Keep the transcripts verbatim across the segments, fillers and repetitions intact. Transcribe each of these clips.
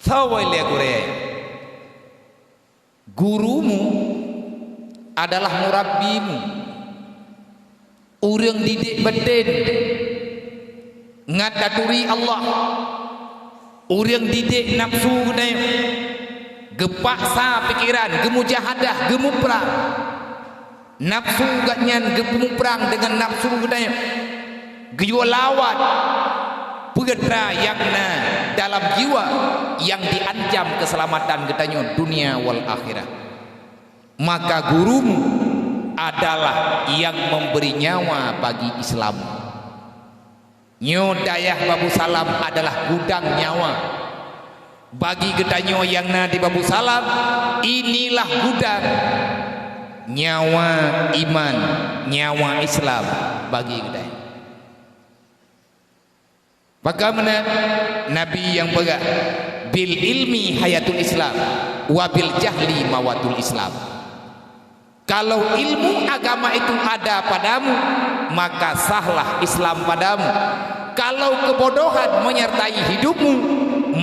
Soe lé gurée? Gurumu adalah murabbimu. Ureuëng didik batin ngat taturi Allah. Ureuëng didik nafsu geutanyoe, geupaksa pikeran, geumujahadah, geumuprang. Nafsu geuhnyan geumuprang deungon nafsu geutanyoe, geuyue lawan peue atra nyang na dalam jiwa nyang jiancam keuseulamatan geutanyoe dunia wal akhirah. Maka gurumu adalah nyang memberi nyawa bagi Islam. Nyoe dayah Babu Salam adalah gudang nyawa. Bagi geutanyoe nyang na di Babu Salam, inilah gudang nyawa iman, nyawa Islam bagi geutanyoe. Bagaimana Nabi nyang peugah, "Bil ilmi hayatul Islam, wa bil jahli mawatul Islam." Kalau ilmu agama itu ada padamu, maka sahlah Islam padamu. Kalau kebodohan menyertai hidupmu,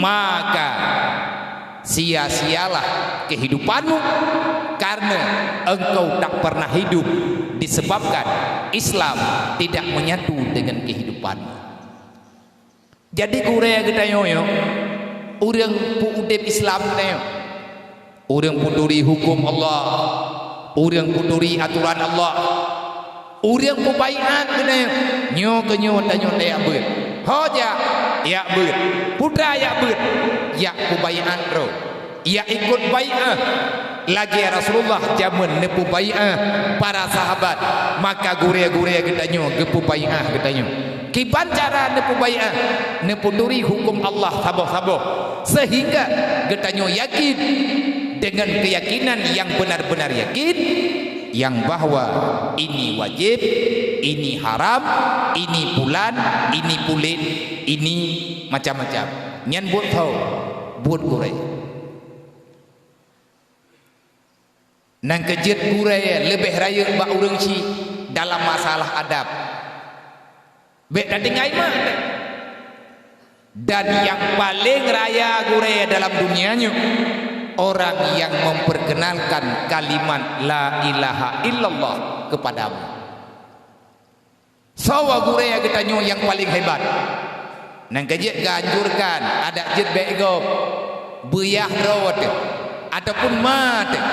maka sia-sialah kehidupanmu, karena engkau tak pernah hidup disebabkan Islam tidak menyatu dengan kehidupanmu. Jadi gurée geutanyoe nyoe, ureuëng peuudeb Islam geutanyoe, ureuëng peuturi huköm Allah, ureuëng peuturi atoran Allah, ureuëng peubaiát geutanyoe, nyoe keu nyoe tanyoe tajak beuet. Ho jak, jak beuet. Peue atra jak beuet, jak peubaiát droe. Jak ikot baiát lagée Rasulullah jamén neupeubaiát para sahabat, maka gurée-gurée geutanyoe geupeubaiát geutanyoe. Kiban cara neupeubaiát, neupeuturi huköm Allah saboh-saboh, sehingga geutanyoe yakin dengan keyakinan yang benar-benar yakin, yang bahwa ini wajib, ini haram, ini pulan, ini puléh, ini macam-macam. Nyan buet tho, buet gurée. Nyang keujeuet gurée leubeh rayeuk bak ureuëng chik dalam masalah adab. Bék tatinggai mat. Dan nyang paleng raya gurée dalam dunia nyoe, orang yang memperkenalkan kalimat la ilaha illallah kepadamu. Soe gurée geutanyoe nyang paleng hebat? Nyang keujeuet geuanjurkan, adak jeuet bék gob, beuyah droe teuh, ataupun ma teuh.